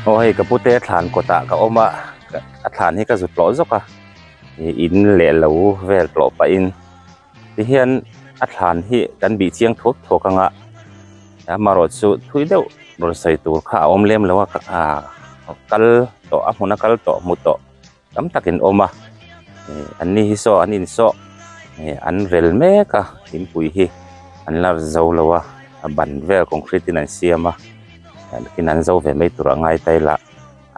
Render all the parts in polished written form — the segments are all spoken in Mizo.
Aw hei ka pute thlan kawtah ka awm a a thlan hi ka zut tlawh zawk a ih in leh lo vel tlawh pahin tihian a thlan hi kan bih chiang thuak thuak ang a amaherawh chu thui deuh rawn sawi tur kha a awm lem lo a ah kal tawh a hmun a kal tawh hmu tawh. tam takin awm a ih an ni hi saw an insawh ih an rel mek a inpui hi an la zo lo a a ban vel concrete in an siam a nakin an zo ve mai tur a ngai ta ila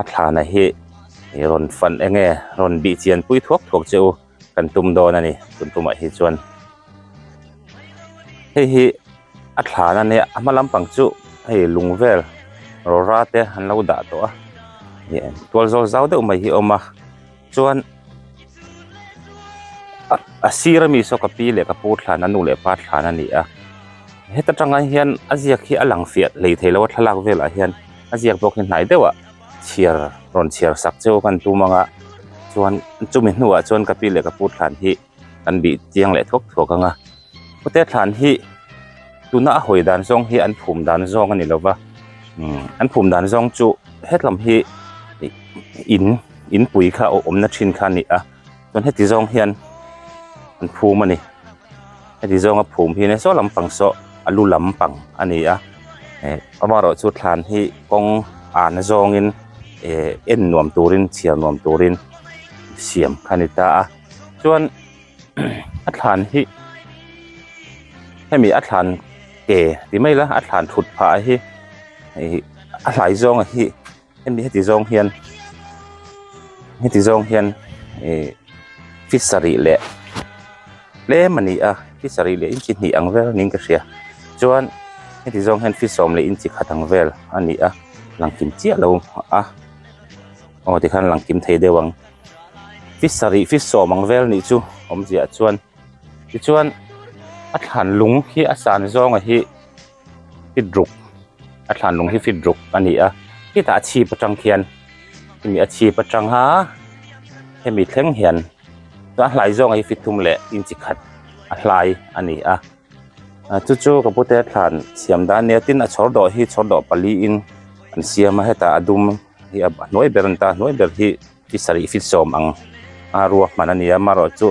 a thlana hi ih rawn fan eng nge rawn bih chian pui thuak thuak che u kan tum dawn a ni tun tumah hi chuan hei hi a thlan a nia a hma lampang chu hei lung vel rawra te an lo dah tawh a ih tual zawl zau deuh mai hi a awm a chuan a sir ami saw ka pi leh ka pu thlan a nu leh pa thlan a ni a heta tangah hian a ziak hi a lang fiah hlei thei lo a thlalak velah hian a ziak bawk hi hnai deuh ah chhiar rawn chhiar sak cheu kan tum ang a chuan chumi hnuah chuan ka pi leh ka pu thlan hi. Kan bih chiang leh thuak thuak ang a khawte thlan hi tuna a hawi dan zawng hi an phum dan zawng a ni lova umm an phum dan zawng chu hetlam hi ih in inpui kha a awmna thin kha a ni a chuan heti zawng hian an phum a ni heti zawnga phum hi saw lampang saw a lu lampang a ni a eh amaherawhchu thlan hi kawng an zawngin eh en nuam turin chhiar nuam turin siam kha a ni ta a. Chuan a thlan hi hemi a thlan ke ti mai ila a thlan thut phah hi ih a hlai zawng hi hemi heti zawng hian heti zawng hian ih feet sarih leh tlem a ni a feet sarih leh inchi hnih ang vel niin ka hria chuan heti zawng hian feet sawm leh inchi khat ang vel a ni a langkim chiah lo a aw tikhan langkim thei deuh ang. Feet sarih feet sawm ang vel nih chu awmziah chuan tichuan a thlan lung hi a san zawnga hi feet ruk a thlan lung hi feet ruk a ni a khitah a chhip atang khian hemi a chhip atanga hemi thleng hian chuan a hlai zawnga hi feet thum leh inchi khat a hlai a ni a chu chu ka pute thlan siam dan a nia tin a chhawr dawh hi chhawr dawh pali in an siam a hetah a dum hi a hnuai ber a ni ta a hnuai ber hi. Feet sarih feet sawm ang a ruahman a ni a amaherawh chu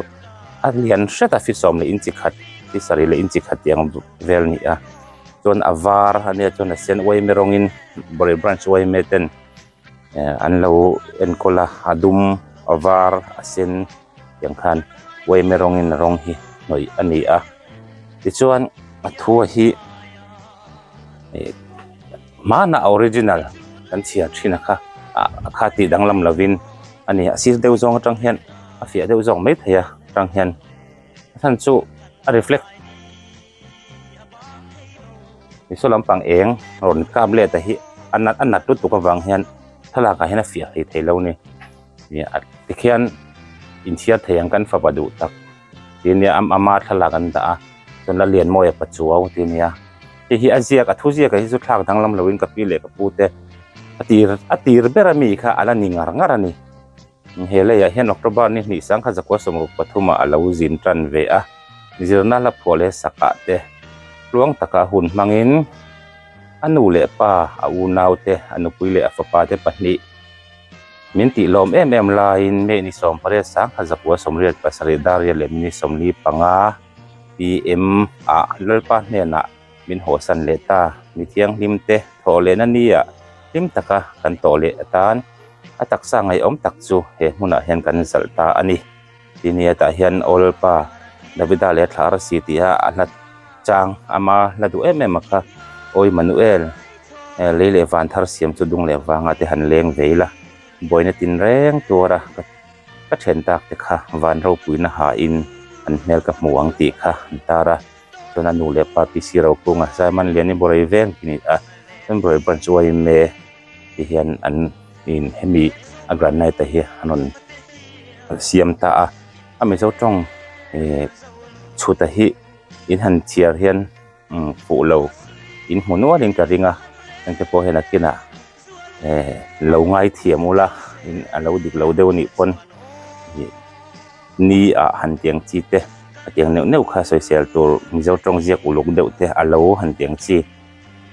a lian hret a feet sawm leh inchi khat feet sarih leh inchi khat tih ang vel a ni a chuan a var a nia chuan a sen uaime rawngin bawrei branch uaime ten eh an lo enkawl a a dum a var a sen tiang khan uaime rawngin a rawng hi hnawih a ni a tichuan a thu a hi ih hmanah a original kan chhiar thin a kha ah a kha tih danglam lovin a ni a sir deuh zawng atang hian a fiah deuh zawk mai thei a atang hian a chhan chu a reflect saw lampang eng rawn kap let a hi a nat a nat lutuk avang hian thlalak ah hian a fiah hlei thei lo a ni ih tikhian inchhiar thei ang kan fapa duh tak. Ti nia ama thlalak an dah a chuan la lian mawi a pa chuau ti nia hei hi a ziak a thu ziak ah hi chu thlak danglam lo in ka pi leh ka pu te a tir a tir ber ami kha a la ni ngar ngar a ni he leiah hian October ni hnih sangkhat zakua sawmruk pathum ah a lo zin tan ve a zirna hla phuah leh sak ah te tluang taka hun hmangin a nu leh pa a unau te a nupui leh a fapa te pahnih. Min tih lawm em em laiin May ni sawmpariat sangkhat zakua sawmriat pasarih dar riat leh minute 45 pm ah Lalpa hnenah min hawhsan leh ta. Mi thianghlim te thawh lehna nia hlim taka kan tawh leh atan a taksa ngaihawm tak chu he hmunah hian kan zalh ta a ni. Ti nia tah hian Aw Lalpa Davida leh a thla arsi tih a a hla chang ama hla duh em em a kha Aw Immanuel. Lei leh van thar siam chu dung leh vanga te han leng ve ila buaina tin reng tuar a ka then tak te kha van ropuina hain an hmel ka hmu ang tih kha an tar a chuan a nu leh pa P C Rokunga Simon Liani Bawrei veng tih a ni a chuan Bawrei branch yma te hian an in hemi a granite a hi an rawn siam ta a a mizo tawng eh chhuta hi in han chhiar hian. Umm fuh lo in hmu nual in ka ring a heng te pawh hian a kinah eh lo ngai thiam ula in a lo dik lo deuh anih pawn ih ni ah han tiang chi te a tiang neuh neuh kha sawisel tur mizo tawng ziak uluk deuh te a lo han tiang chi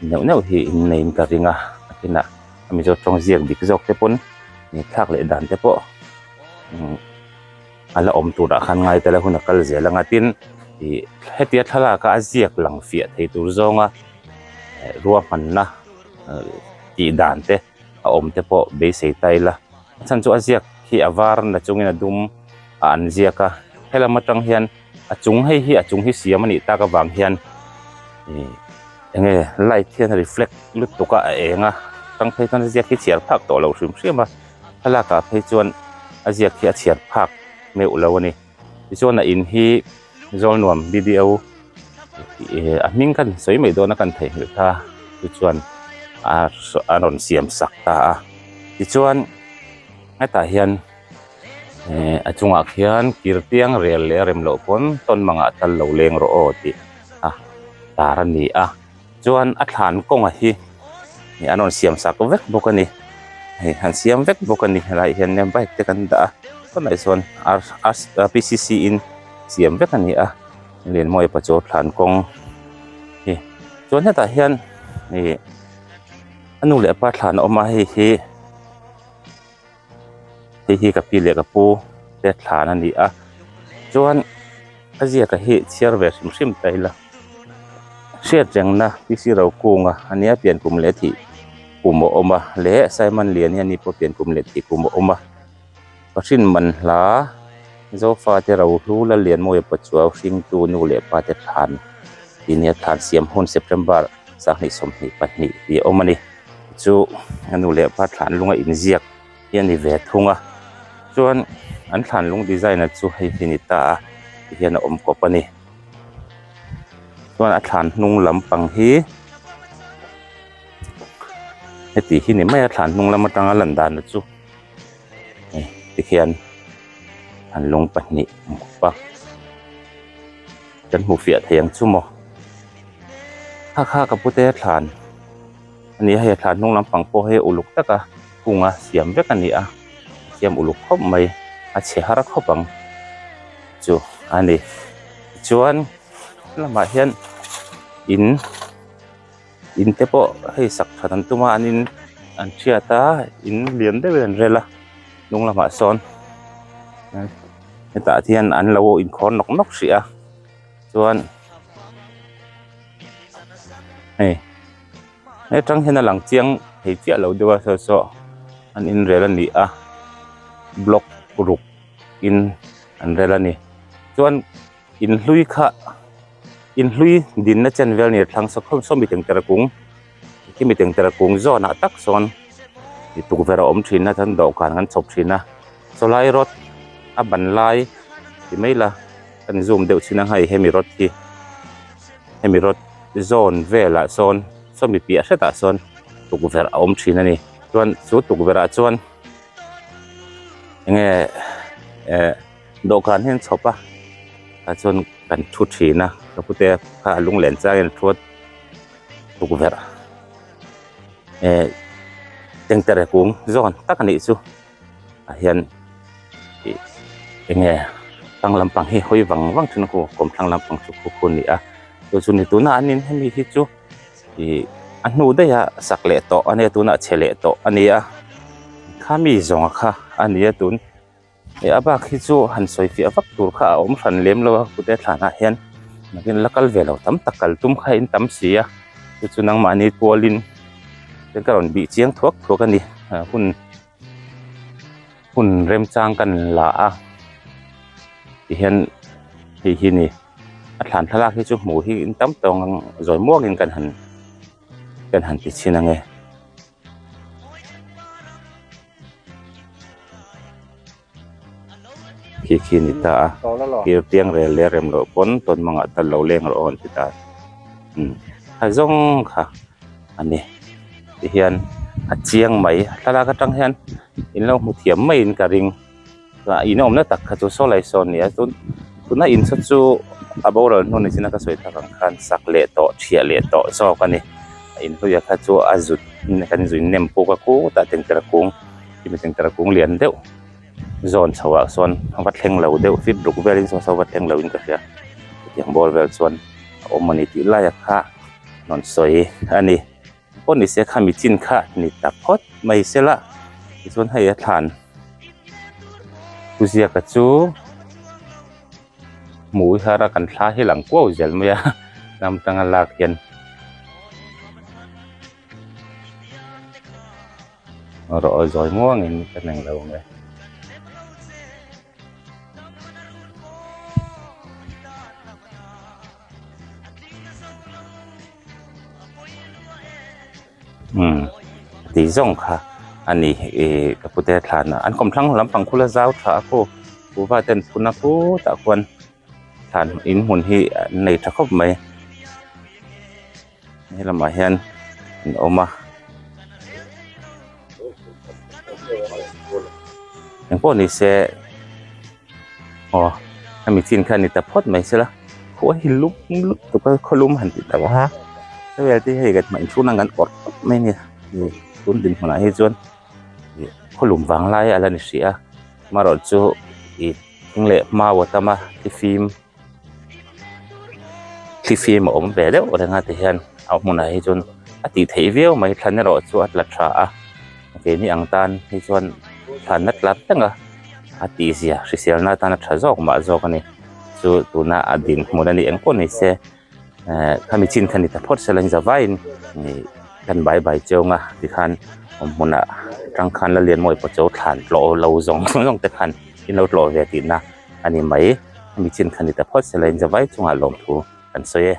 neuh neuh hi in nei in ka ring a a kinah. Mizo tawng ziak dik zawk te pawn ih thlak leh dan te pawh umm a la awm turah khan ngai tel a hun a kal zel ang a tin ih hetia thlalak a a ziak lang fiah thei tur zawnga eh ruahmanna tih dan te a awm te pawh beisei ta ila a chhan chu a ziak hi a var na chungin a dum a an ziak a helam atang hian a chung hei hi a chung hi siam a nih tak avang hian ih eng nge light hian a reflect lutuk a a eng a tang phei chuan a ziak hi chhiar phak tawh lo hrim hrim a thlalak ah phei chuan a ziak hi a chhiar phak meuh lo a ni tichuan a in hi Zawlnuam B_D_O ih a hming khan sawi mai dawn a kan theihnghilh kha chu chuan a a rawn siam sak ta a tichuan hetah hian eh a chungah khian kirtiang rel leh a rem loh pawn tawn mangah tal lo leng rawh aw tih a tar a ni a chuan a thlan kawnga hi ih an rawn siam sak vek bawk a ni hei an siam vek bawk a ni helaiah hian bike te kan dah a tunah chuan R_P_C_C in siam vek a ni a Lianmawia Pachuau thlan kawng hi chuan hetah hian ih a nu leh a pa thlan a awm a hei hi. Hei hi ka pi leh ka pu te thlan a ni a chuan a ziak a hi chhiar ve hrim hrim ta ila hriat rengna P C Rokunga a nia pian kum leh thih kum a awm a leh Simon Liani a ni pawh pian kum leh thih kum a awm a Pahrin Manhla Zofa te Rohlu Lallianmawia Pachuau hringtu nu leh pa te thlan tih nia thlan siam hun September 2022 tih a awm a ni. Chu a nu leh pa thlan lunga inziak hi a ni ve thung a chuan an thlan lung design a chu hei hi a ni ta a ti hian a awm kawp a ni chuan a thlan hnung lampang hi heti hi ni mai a thlan hnung lam atanga lan dan chu hei tikhian thlan lung pahnih a awm kawp a kan hmu fiah thei ang chu maw kha kha ka pute thlan. A ni a hei a thlan hnung lampang pawh hei uluk taka kunga siam vek a ni a siam uluk khawp mai a chhe har khawp ang chu a ni tichuan lamah hian in in te pawh hei sak that an tum a an in an hriat a in lian deuh in an rel a hnung lamah sawn hetah hian an lo inkhawr nawk nawk hrih a chuan. Hei hetang hian a lang chiang thei chiah lo deuh a saw saw an inrel a ni a block ruk in an rel a ni chuan in hlui kha in hlui dinna chen vel a ni thlang saw khawm saw mi tengtere kung khi mi tengtere kung zawnah tak sawn tukverh a awm thin a chuan dawhkan kan chhawp thin a sawlai rod a ban lai ti mai la kan zoom deuh chin ang hei hemi rod hi hemi rod zawn velah sawn sawmi piah hretah sawn tukverh a awm thin a ni chuan chu tukverh ah chuan enge eh dawhkan hi an chhawp a tah chuan kan thu thin a ka pute kha a lunglen changin a thu a tukverh eh tengtere kung zawn tak a nih chu. ah hian ih enge thlang lampang hi hawi vang vang thin a khu kawmthlang lampang chu khu khu a ni a chu chu ni tunah an in hemi hi chu ih a hnu daih a sak leh tawh a nia tunah chhe leh tawh a ni a khami zawng kha a ni a tun ih a bak hi chu han sawi fiah vak tur kha a awm hran lem lo a kute thlanah hian nakin la kal ve lo tam tak kal tum kha in tam si a chu chu nangmahni kualin ka rawn bih chiang thuak thuak a ni hun. Hun remchang kan la a tihian hei hi ni a thlan thlalak hi chu hmuh hi in tam tawng ang zawi muangin kan han kan han ti chhin ang e. Khi khi ni ta a kir piang rel leh rem loh pawn tawn mangah tal lo leng rawh aw an ti ta umm a zawng kha a ni tihian a chiang mai thlalak atang hian in lo hmu thiam maiin ka ring a in awmna tak kha chu saw lai sawn a ni a tun tuna in saw chu a boral hnu ni chin a ka sawi tak ang khan sak leh tawh thiah leh tawh zawk a ni a in hluia kha chu a zut kan zui nem puk a khutah tengtere kung tengtere kung lian deuh. Zawn chho ah sawn a va thleng lo deuh fit ruk velin sawn saw va thleng lo in ka hria chutiang bawr vel chuan a awm a ni tih lai a kha rawn sawi a ni. Pawh ni se khami chin kha ni ta phawt mai sela tichuan hei a thlan thuziaka chu hmui har a kan thla hi lang kuau zel mai a ram tanga lak hian. Rawh zawi muangin ka neng lo ang e. Umm tih zawng kha a ni ih ka pute thlan an kawmthlang lampang khula zau tha a khu kuhva ten phun a khutah khuan thlan in hmun hi an nei tha khawp mai helamah hian an awm a engpawh ni se aw hemi chin kha a ni ta phawt mai sela khua hi lum lutuk a khawlum han tih tak a hei te hei kan hmai chhunah kan awrh tawp mai a ni tun dinhmunah hi chuan ih khawlum vang lai a la ni hrih a amaherawhchu ih thing leh mau a tam a thlifim. Thlifim a awm ve deuh reng a tihian a hmunah hi chuan a tih theih viau mai thlan erawh chu a tla tha a keini ang tan hi chuan thlan a tla reng a a tih zia hriselna atana tha zawk mah zawk a ni chu tuna a dinhmun a ni eng pawh ni se ehh khami chin kha ni ta phawt sela zavaiin ih kan bai bai chiang a tikhan awm hmunah tang khan la lian mawi pawh chu thlan tlawh lo zawng zawng te khan in lo tlawh ve tihna a ni mai. Hemi chin kha ni ta phawt sela in zavai chungah lawmthu kan sawi e.